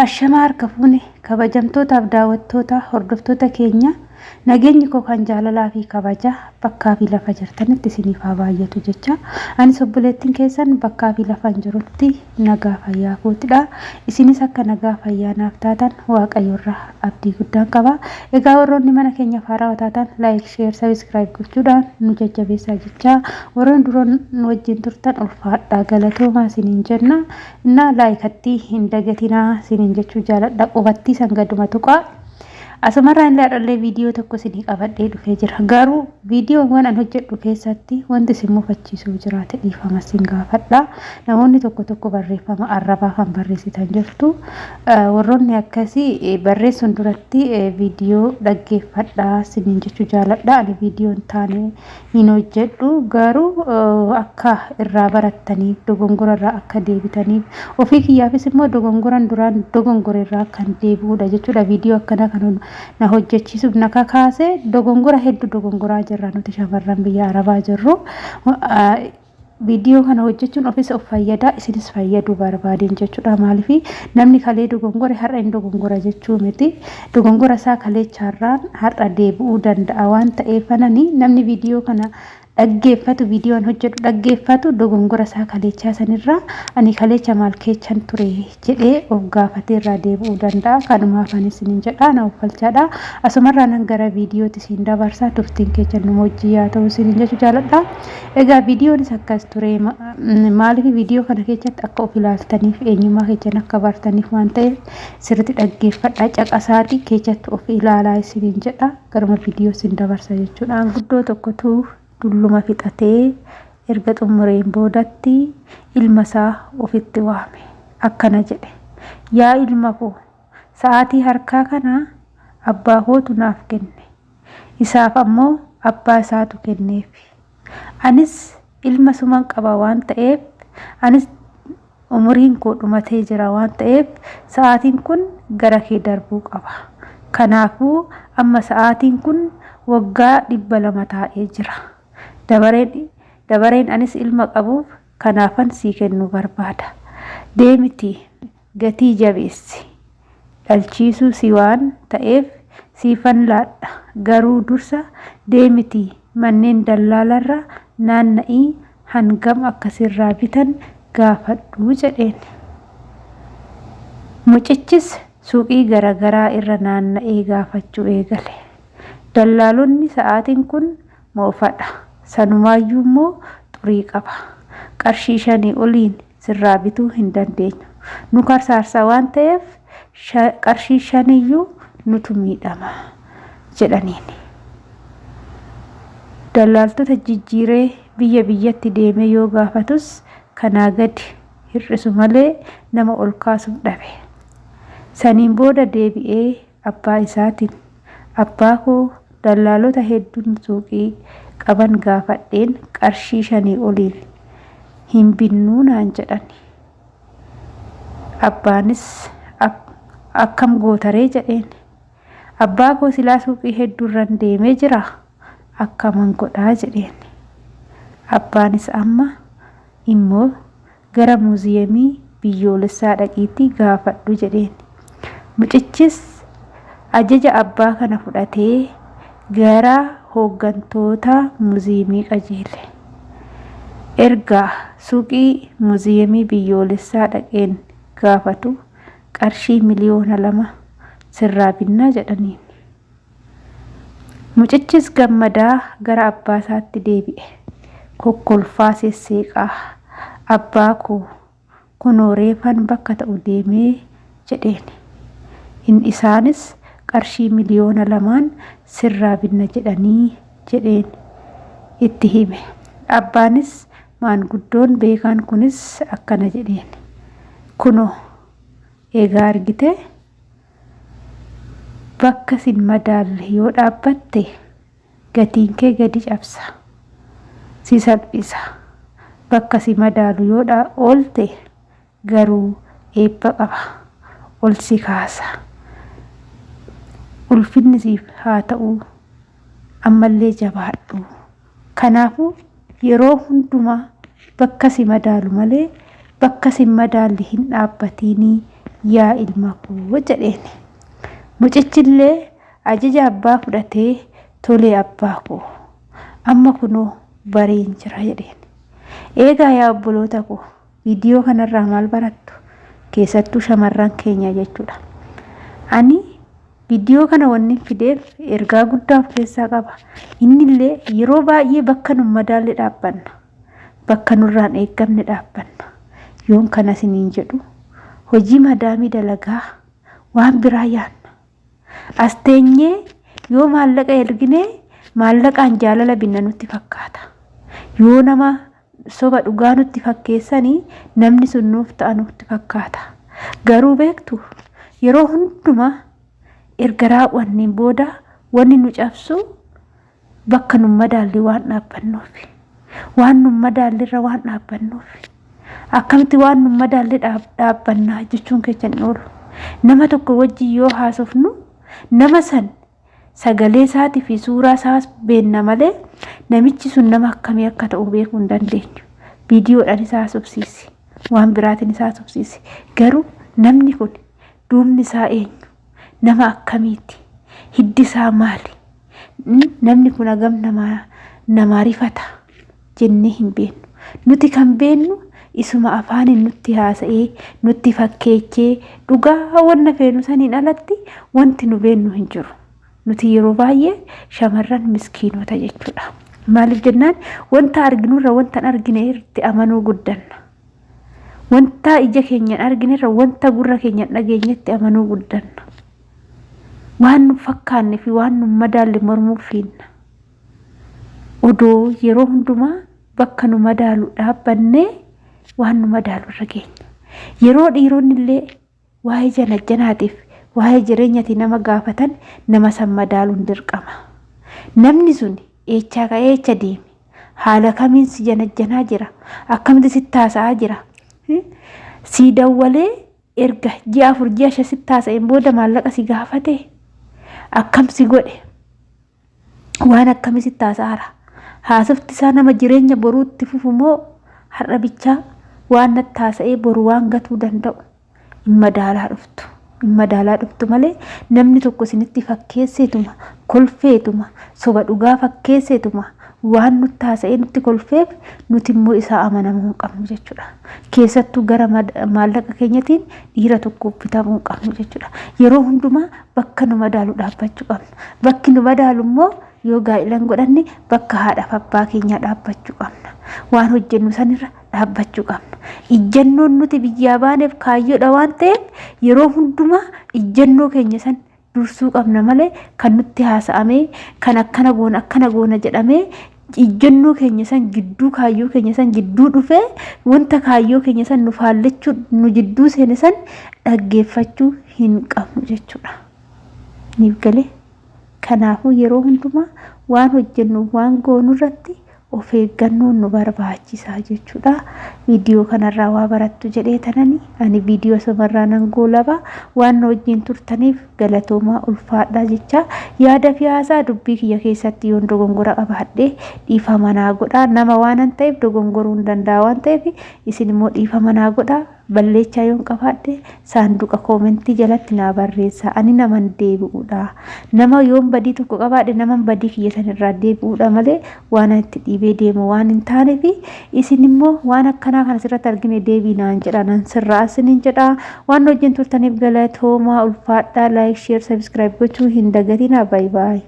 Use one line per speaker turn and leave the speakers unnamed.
Ashamaa harka fuune kabajamtootaaf daawwattoota hordoftoota keenya nageenyi koo kan jaalalaa fi kabaja bakkaa fi lafa jirtanitti isiniif haa baay'atu jecha anis obboleettiin keessan bakkaa fi lafa hin jirutti nagaa fayyaa kootidha. Isinis akka nagaa fayyaa naaf taatan waaqayyorraa abdii guddaan qaba. Egaa warroonni mana keenya haarawaa taatan like, share, subscribe gochuudhaan nu jajjabeessaa jecha warroonni duraan nu wajjin turtan ulfaadhaa galatoomaa isiniin jenna. Innaa laayikattii hin dagatinaa isiniin jechuu jaaladha. Qubattii san gaduma tuqaa. Asumarraa illee haadhollee viidiyoo tokko isinii qabadhee dhufee jira. Garuu viidiyoowwan an hojjedhu keessatti wanti isin mufachiisu jiraate dhiifama isin gaafadha. Namoonni tokko tokko barreeffama arrabaa kan barreessitan jirtu. Warroonni akkasii barreessuun duratti viidiyoo dhaggeeffadha isiniin jechuu jaaladha. Ani viidiyoo hin taane hin hojjedhu garuu akka irraa barattaniif dogongora irraa akka deebitaniif ofii kiyyaafis immoo dogongoran duraan dogongore irraa kan deebi'uudha jechuudha. Viidiyoo akkanaa kan na hojjechiisuuf na kakaase dogongora hedduu dogongoraa jirra nuti shamarran biyya arabaa jirru. Viidiyoo kana hojjechuun ofis of fayyada isinis fayyaduu barbaadeen jechuudha. Maaliif namni kalee dogongore har'a hin dogongora jechuu miti. Dogongora isaa kaleechaarraan har'a deebi'uu danda'a waan ta'eef anani namni viidiyoo kana dhaggeeffatu viidiyoon hojjedhu dhaggeeffatu dogongora isaa kaleechaa sanirraa ani kaleecha maal keechan ture jedhee of gaafatee irraa deebi'uu danda'a. Kanumaaf ani isinin jedha na uffalchaadha. Asumarraa nan gara viidiyootti isin dabarsaa turtiin keechan numa hojii yaa ta'u isinin jechuu jaaladha. Egaa viidiyoonis akkas ture maaliif viidiyoo kana keessatti akka of ilaaltaniif eenyummaa keessan akka bartaniif waan ta'eef sirriitti dhaggeeffadhaa caqasaati keessatti of ilaalaa isiniin jedha garuma viidiyoo isin dabarsa jechuudha. Maanguddoo tokkotu dulluma fixatee erga xumureen boodatti ilma isaa ofitti waame. Akkana jedhe yaa ilma koo sa'aatii harkaa kana abbaa kootu naaf kenne. Isaaf ammoo abbaa isaatu kenneef. Anis ilma suman qaba waan ta'eef anis umuriin koo dhumatee jira waan ta'eef sa'aatiin kun gara kee darbuu qaba. Kanaafuu amma sa'aatiin kun waggaa 200 taa'ee jira. Dabareen dabareen anis ilma qabuuf kanaafan sii kennuu barbaada. Deemitii gatii jabeessi. Dhalchiisuu si waan ta'eef siifan laadha. Garuu dursa deemitii manneen dallaalarra naanna'ii hangam akka sirraa bitan gaafadhu jedheen. Mucichis suuqii garagaraa irra naanna'ee gaafachuu eegale. Dallaalonni sa'aatiin kun moofadha. Sanumaayyuu immoo xurii qaba. Qarshii shanii oliin sirraa bituu hin dandeenyu. Nu karsaarsa waan ta'eef qarshii shaniyyuu nutu miidhama jedhaniin. Dallaaltota jijjiiree biyya biyyatti deemee yoo gaafatus kanaa gadi hir'isu malee nama ol kaasuuf dhabe. Saniin booda deebi'ee abbaa isaatiin Abbaa koo dallaalota hedduun suuqii qaban gaafadheen qarshii shanii oliin hin binnuu naan jedhani. Abbaanis akkam gootaree jedheen. Abbaa koo silaa suuqii hedduurran deemee jira akkaman godhaa jedheen. Abbaanis amma immoo gara muuziyemii biyyoolessaa dhaqiitii gaafadhu jedheen. Mucichis ajaja abbaa kana fudhatee gara hooggantoota muuziyemii qajeele. Erga suuqii muuziyemii biyyoolessaa dhaqeen gaafatu qarshii 2,000,000 sirraa binnaa jedhaniin. Mucichis gammadaa gara abbaa isaatti deebi'e. Kokkolfaa sesseeqaa, Abbaa koo, kunoo reefan bakka ta'u deemee jedheen. In Isaanis qarshii 2,000,000n sirraa binna jedhanii jedheen itti hime. Abbaanis maanguddoon beekaan kunis akkana jedheen. Kunoo, egaa argitee? Bakka sin madaalle yoo dhaabbatte gatiin kee gadi cabsa, si salphisa. Bakka si madaalu yoo oolte garuu eebba qaba, ol si kaasa. Ulfinni siif haa ta'u, ammallee jabaadhu. Kanaafuu yeroo hundumaa bakka si madaalu malee bakka sin madaalle hin dhaabbatiinii Yaa ilma koo jedheen. Mucichillee ajaja abbaa fudhatee tolee abbaa koo amma kunoo bareen jira jedheen. Eegaa yaa obboloota koo viidiyoo kanarraa maal barattu? Keessattuu shamarran keenya jechuudha. Ani viidiyoo kana wanni fideef ergaa guddaa of keessaa qaba. Innillee yeroo baay'ee bakka nu madaalle dhaabbanna. Bakka nurraan eeggamne dhaabbanna. Yoon kana isiniin jedhu hojii madaamii dalagaa waan biraa yaanna. As teenyee yoo maallaqa ergine maallaqaan jaalala binna nutti fakkaata. Yoo nama soba dhugaa nutti fakkeessanii namni sun nuuf ta'a nutti fakkaata. Garuu beektu yeroo hundumaa erga raawwanneen booda wanni nu cabsu bakka nun madaalle waan dhaabbannuufi. Waan nun madaallerra waan dhaabbannuufi. Akkamitti waan nun madaalle dhaabbannaa jechuun keessa hin oolu. Nama tokko wajjin yoo haasofnu nama san sagalee isaatii fi suuraa isaas beenna malee namichi sun nama akkamii akka ta'u beekuu hin dandeenyu. Viidiyoodhaan isa haasofsiisi. Waan biraatiin isa haasofsiisi. Garuu namni kun duubni isaa eenyu? Nama akkamiiti? Hiddi isaa maali? Namni kun hagam namaa rifata jennee hin beennu. Nuti kan beennu isuma afaaniin nutti haasa'ee nutti fakkeechee dhugaa wanna feenu saniin alatti wanti nu beennu hin jiru. Nuti yeroo baay'ee shamarran miskiinota jechuudha. Maaliif jennaan wanta arginurra wanta hin argine irratti amanuu guddanna. Wanta ija keenyaan arginerra wanta gurra keenyaan dhageenyetti amanuu guddanna. Waan nu fakkaanne fi waan nu madaalle mormuuf fiinna. Odoo yeroo hundumaa bakka nu madaalu dhaabbannee waan nu madaalu irra geenya. Yeroo dhiironni illee waa'ee janajjanaatiif waa'ee jireenyatii nama gaafatan nama san madaaluun dirqama. Namni sun eechaa ka'ee eecha deeme? Haala kamiin si janajjanaa jira? Akkamitti sitti haasa'aa jira? Sii dawwalee erga ji'a 4 ji'a 5 sitti haasa'een booda maallaqa si gaafate? Akkam si godhe? Waan akkamii sitti haasa'aara? Haasofti isaa nama jireenya boruutti fufu moo har'a bichaa waan natti haasa'ee boru waan gatuu danda'u? Hin madaalaa dhuftu. Hin madaalaa dhuftu malee namni tokko isinitti fakkeesseetuma, kolfeetuma, soba dhugaa fakkeesseetuma waan nutti haasa'ee nutti kolfeef nuti immoo isaa amanamuu hin qabnu jechuudha. Keessattuu gara maallaqa keenyatiin dhiira tokkoof bitamuu hin qabnu jechuudha. Yeroo hundumaa bakka nu madaalu dhaabbachuu qabna. Bakki nu madaalu immoo yoo gaa'ila hin godhanne bakka haadhaaf abbaa keenyaa dhaabbachuu qabna. Waan hojjennu sanirra dhaabbachuu qabna. Ijjannoon nuti biyyaa baaneef kaayyoodha waan ta'eef yeroo hundumaa ijjannoo keenya san dursuu qabna malee kan nutti haasa'amee kan akkana goona akkana goona jedhamee ijjannoo keenya san gidduu kaayyoo keenya san gidduu dhufee wanta kaayyoo keenya san nu faallachuu nu jidduu seene san dhaggeeffachuu hin qabnu jechuudha. Niif galee. Kanaafuu yeroo hundumaa waan hojjennu waan goonu irratti of eeggannoon nu barbaachisa jechuudha. Viidiyoo kanarraa waa barattu jedhee tanani ani viidiyoo asumarraa nan goolaba. Waan na wajjin turtaniif galatoomaa ulfaadhaa jecha yaada fi haasaa dubbii kiyya keessatti yoon dogongora qabaadhe dhiifama naa godhaa. Nama waanan ta'eef dogongoruu hin danda'a waan ta'eef isin immoo dhiifama naa godhaa. Balleechaa yoon qabaadhe saanduqa koomentii jalatti naa barreessaa. Ani naman deebi'uudha. Nama yoon badii tokko qabaadhe naman badii kiyya sanirraa deebi'uudha malee waan ani itti dhiibee deemu waan hin taaneef isin immoo waan akkanaa kana sirratti argine deebii naan jedha nan sirraa isiniin jedha. Waan wajjin turtaniif galatoomaa ulfaadhaa like share subscribe gochuu hin dagatinaa bye bye.